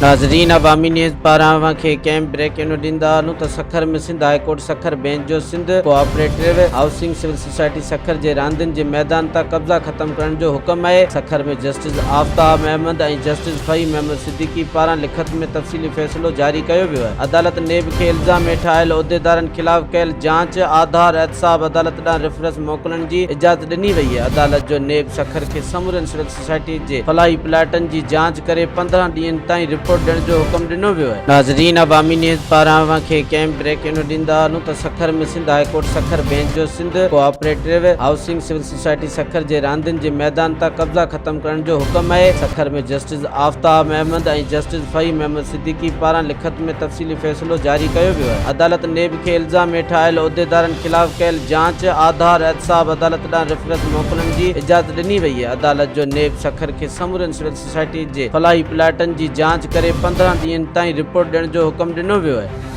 ناظرين عوامي نيوز پاران اوهان کي ڪنهن بريڪ انو ڏيندا هلون ته Sukkur ۾ Sindh high court Sukkur bench جو Sindh cooperative housing civil society Sukkur جي راندين جي ميدان تان قبضا ختم ڪرڻ جو حڪم آهي. سکر ۾ جسٽس آفتاب احمد ۽ جسٽس فهيم احمد صديقي پاران لکت ۾ تفصيلي فيصلو جاري ڪيو ويو آهي. عدالت نيب کي الزام هيٺ آيل عهديدارن خلاف ڪيل جاچ آڌار احتساب عدالت ڏانهن ريفرنس موڪلڻ جي اجازت ڏني وئي آهي. عدالت جو نيب سکر کي سمورين سول سوسائٽي جي فلاحي پلاٽن جي جاچ ڪري 15 ڏينهن تائين رپورٽ ڏيڻ جو حڪم ڏنو ويو آهي. ناظرين عوامي نيوز پاران اوهان کي ڪنهن بريڪ انو ڏيندا هلون ته Sukkur ۾ Sindh high court Sukkur bench جو Sindh cooperative housing civil society Sukkur جي راندين جي ميدان تان قبضا ختم ڪرڻ جو حڪم آهي. سکر ۾ جسٽس آفتاب احمد ۽ جسٽس فهيم احمد صديقي پاران لکت ۾ تفصيلي فيصلو جاري ڪيو ويو آهي. عدالت نيب کي الزام هيٺ آيل عهديدارن خلاف ڪيل جاچ آڌار احتساب عدالت ڏانهن ريفرنس موڪلڻ جي اجازت ڏني وئي آهي. عدالت جو نيب سکر کي سمورين سول سوسائٽيز جي فلاحي پلاٽن جي جاچ ڪري 15 ڏينهن تائين رپورٽ ڏيڻ جو حڪم ڏنو ويو آهي.